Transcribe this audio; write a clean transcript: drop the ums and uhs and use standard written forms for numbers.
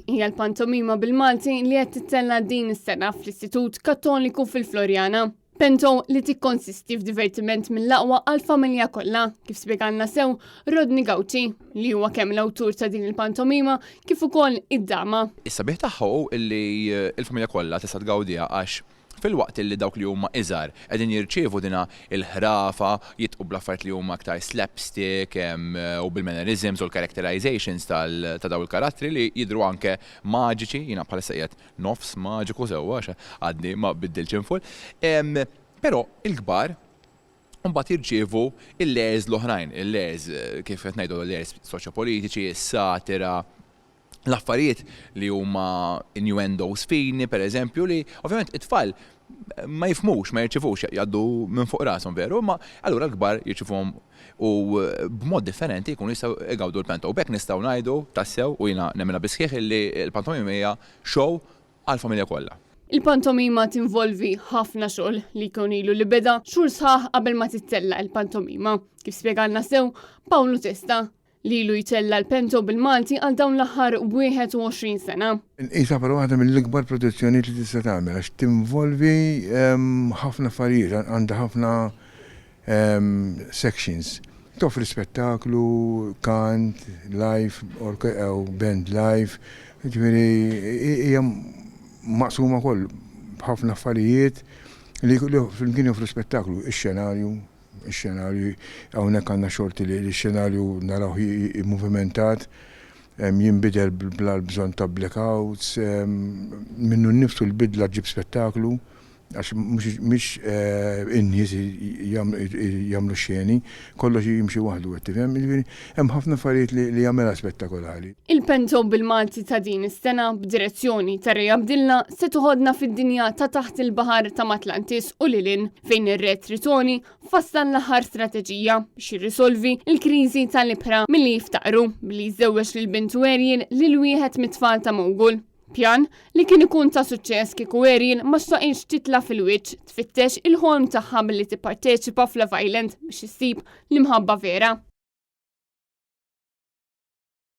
Hija l-pantomima bil-Malti li qed tittella' din is-sena fl-Istitut Kattoliku fil-Floriana. Pento li tikkonsisti f'divertiment mill-aqwa għall-familja kollha, kif spjegalna sew Rodney Gauci, li huwa kemm l-awtur ta' din il-pantomima kif ukoll id-dama. Is-sabiħ tagħha hu li l-familja kollha tista' tgawdiha għax Filwaqt illi dawk li huma iżgħar qegħdin jirċievu dina l-ħrafa, jidqu bl-affarijiet li huma aktar slapstick u bil-mannerisms u l-characterizations ta' dawn il-karattri li jidhru anke maġiċi, jiena bħalissa qiegħed nofs maġiku sewwa għax għadni ma biddiltx in full. Però il-kbar mbagħad jirċievu l-layers l-oħrajn, il-layers kif qed ngħidu l-layers soċjopolitiċi, is-satira, l-affarijiet li huma innuendos fini, per eżempju, li ovvjament it-tfal ma jifhmux, ma jirċivux, jgħaddu minn fuq rashom veru, imma allura l-kbar jirċivuhom u b'mod differenti jkunu jistgħu jgawdu l-panto. U b'hekk nistgħu ngħidu tassew, u jiena nemminha bis-sħiħ, illi l-pantomima hija show għall-familja kollha. Il-pantomima tinvolvi ħafna xogħol li jkun ilu li beda xhur sħaħ qabel ma tittella' il-pantomima, kif spjegalna sew Pawlu Testa, li ilu jtella' l-Pento bil-Malti għal dawn l-aħħar 21 sena. Inqisha bħala waħda mill-ikbar produzzjonijiet li tista' tagħmel għax tinvolvi ħafna affarijiet, għandha ħafna sections. Toffri spettaklu, kant, live, band live, jiġifieri hija maqsuma wkoll b'ħafna affarijiet li flimkien joffru spettaklu, ix-xenarju, Ix-xenarju, hawnhekk għandna xorti li x-xenarju narawh movimentat, jinbidel bla l-bżonn ta' blackouts, minnu nnifsu l-bidla ġġib spettaklu, għax mhux in-nies jagħmlu x-xeni, kollox jimxi waħdu qed tifhem, jiġifieri hemm ħafna affarijiet li jagħmilha spettakolari. Il-Pento bil-Malti ta' din is-sena b'direzzjoni ta' Ray Abdilla se toħodna fid-dinja ta' taħt il-baħar ta' Matlantis u lil hinn fejn ir-Re Tritoni fassal l-aħħar strateġija biex jirrisolvi l-kriżi tal-ibħra milli jiftaqru billi jżewweġ lil bintu Ariel lil wieħed mit-tfal ta' Mogul. Pjan li kien ikun ta' suċċess kieku Ariel ma xtaqitx titla' fil-wiċċ tfittex il-ħolm tagħha billi tipparteċipa f'Love Island biex issib l-imħabba vera.